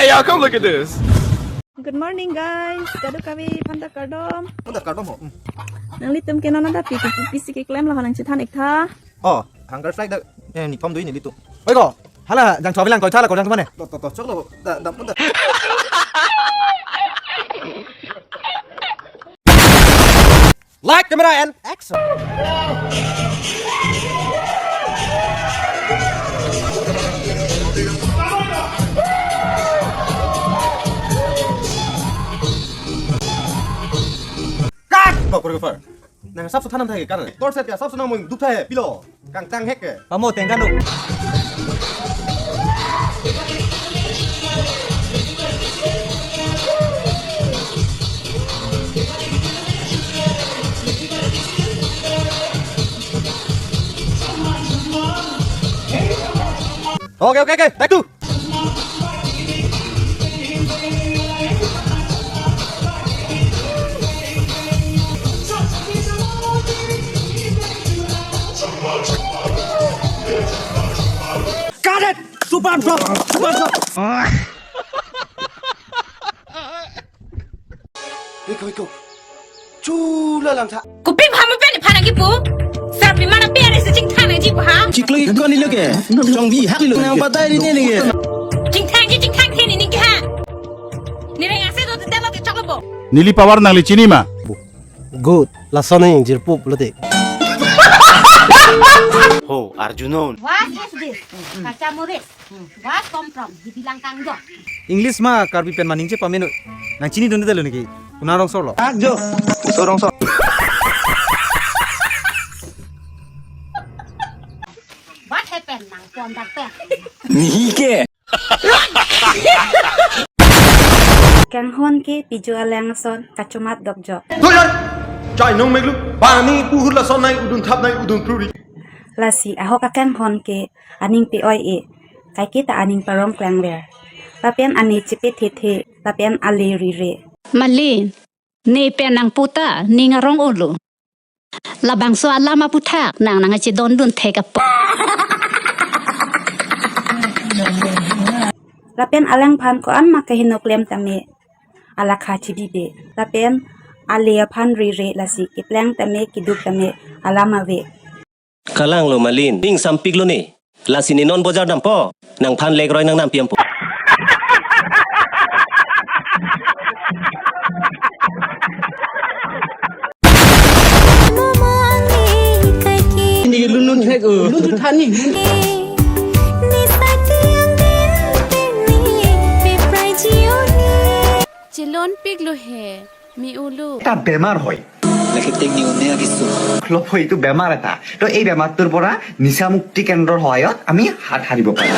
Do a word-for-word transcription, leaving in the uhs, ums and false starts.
Hey, y'all, come look at this. Good morning, guys. Kadokave aphan ta kardom. Aphan ta kardom ho. Hmm. Nanglitum ke non anta pi pi pi si keklem lahai nangchethan ik tha. Oh, hunger strike dak, eh, ni pom dui ni litu. Oi ko, hala jangcho abilang koi tha la ko jangcho mane. To, to, to, choklo, da, da, da. Light, camera, and action. Cut! Bak, choreographer. Nang sap so thanam thai ke kan. Tor set ke sap so nang mui duk thai pilo. Kangtang hek ke. Pamo tengkan do. Okay, okay, okay. Back to. Cut it! Super drop! Super drop! Wait, wait, wait. Chula lang tha. Kopi bham pen phan kipu. Sarpi mana pe are se chingthang nangji pa ha. Chiklo ikon ilo ke. Chongbi hak ilo. Nang patai ri ne ni ke. Chingthang ji chingthang the ni ning ke ha. Ni reng ase do te lo ke choklo bo. Neli power nangli chini ma. Good. Lason ni jirpup lote. Ho, Arjunon. What is this? Kacha muris. What come from? Hibilang kangjo. English ma Karbi pen maning che pameno. Nang chinidunde lo niki. Kuna rongso lo. Ak jo. Uso rongso. What happened nang pon dak pen? Ni ke. Kanghon ke pijo alang ason kachomat dokjo. Tuh, yan! Chai nong meglu, bani puhur lason nai udun thap nai udun pruri. Lasi ahok akanghon ke aning pe-oi-e, kaike ta aning parong klangver. Lapen ane chepe thethe, lapen ale rire. Malin, ne pen nang puta, ning arong olo. Labangso alam aputhak, nang nangchedondun thek apo. Lapen alangphan ko-an ma kaheno klem tame, alakha chibibe. Lapen ale aphan rire lasi keplang tame kiduk tame alam ave. Kalang lo Malin, ning sampik lo ne. Lasi ne non bojar dampo, nangphan lekroi nangnam piampo. Ini lunun hek, oh. Lunun thani. Chelon pik lo he. Mi ulu. এটা বেমাৰ হয়। Leketing ni unia kisu. Klop হয়, এইটো বেমাৰ এটা। তো এই বেমাৰটোৰ পৰা নিচা মুক্তি কেন্দ্ৰৰ সহায়ত আমি হাত সাৰিব পাৰোঁ।